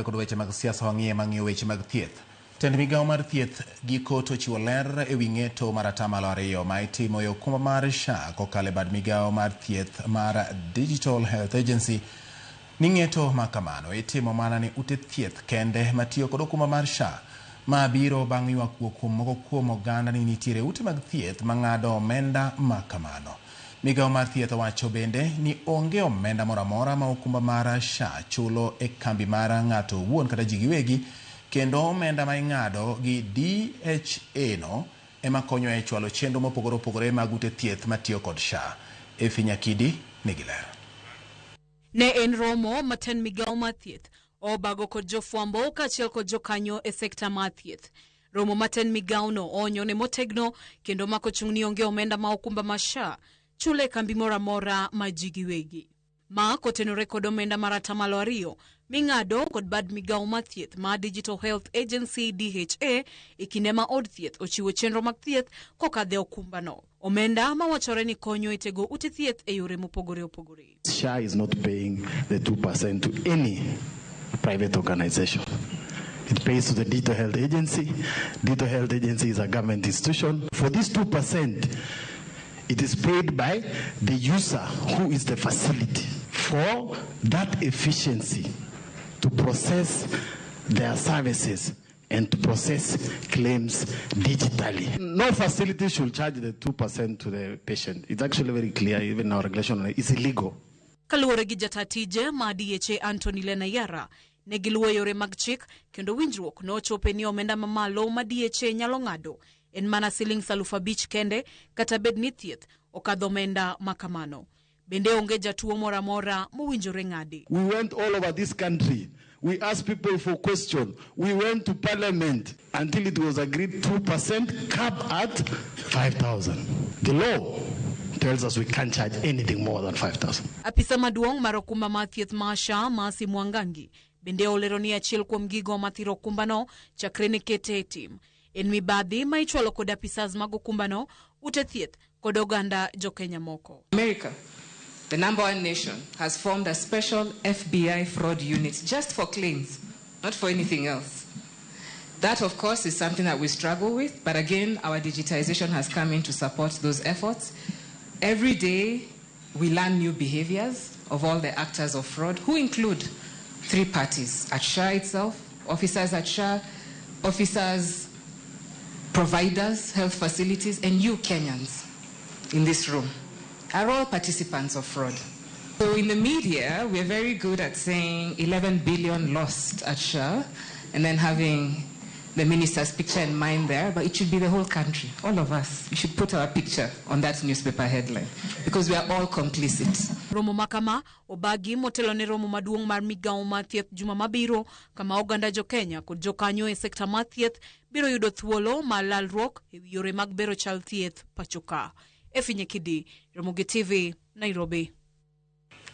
Kod weche mag siasa wang'iye mang'iyo weche mag thieth. Tend migawo mar thieth giko to ochiwo ler e wi ng'eto mar 2% ma itimo e okumba mar SHA kokalo e bad migawo mar thieth mar Digital Health Agency ni ng'eto ma kamano itimo mana ne ute thieth kende matiyo kod okumba mar SHA ma biro bang' ywak wuok kuom moko kuom oganda ni nitiere ute mag thieth mang'ado omenda ma kamano. Migawo mar thieth owacho bende ni onge omenda moro amora ma okumba mar SHA chulo e kambi mar ng'ato owuon kata ji giwegi kendo omenda ma ing'ado gi DHA no ema konyo e chwalo chenro mopogore opogore mag ute thieth matiyo kod SHA. Efi Nyakidi nigi ler. Ne en romo ma tend migawo mar thieth obago kod jofwambo kaachiel kod jokanyo e sekta mar thieth. Romo ma tend migawono onyone motegno kendo mako chung' ni onge omenda ma okumba mar SHA chulo e kambi moro amora ma ji giwegi. Ma kotenore kod omenda mar 2% ming'ado kod bad migawo mar thieth mar Digital Health Agency DHA e kinde ma od thieth ochiwo chenro mag thieth kokadho e okumbano. Omenda mawachore ni konyo e tego ute thieth e yore mopogore opogore. SHA is not paying the 2% to any private organization. It pays to the Digital Health Agency. Digital Health Agency is a government institution. For this 2%, it is paid by the user who is the facility for that efficiency to process their services and to process claims digitally. No facility should charge the 2% to the patient. It's actually very clear, even our regulation, it's illegal. Kaluwore gi jata tije ma DHA Anthony Lenayara, ne giluwo yore mag chik kendo winjruok nochope ni omenda mamalo ma DHA nyalo ng'ado en mana siling 5,000 kende kata bed ni thieth okadho omenda ma kamano. Bende onge jatuo moro amora mowinjore ng'adi. We went all over this country. We asked people for questions. We went to parliament until it was agreed 2% cap at 5,000. The law tells us we can't charge anything more than 5,000. Apisa maduong' mar okumba mar thieth mar SHA Mercy Mwangangi bende olero ni achiel kuom gigo mathiro okumbano chakre ne kete e tim en mibadhi ma ichwalo kod apisas mag okumbano, ute thieth kod oganda jokenya moko. America, the number one nation, has formed a special FBI fraud unit just for claims, not for anything else. That, of course, is something that we struggle with, but again, our digitization has come in to support those efforts. Every day, we learn new behaviors of all the actors of fraud, who include three parties at SHA itself, officers at SHA, officers, providers, health facilities, and you Kenyans in this room are all participants of fraud. So in the media, we're very good at saying 11 billion lost at SHA and then having the minister's picture in mind there, but it should be the whole country, all of us. We should put our picture on that newspaper headline because we are all complicit. Romo ma kama obagi motelo ne romo maduong' mar migawo mar thieth juma mabiro kama oganda jokenya kod jokanyo e sekta mar thieth biro yudo thuolo mar lalruok e wi yore mag bero chal thieth pacho ka. Efi Nyakidi, Ramogi TV, Nairobi.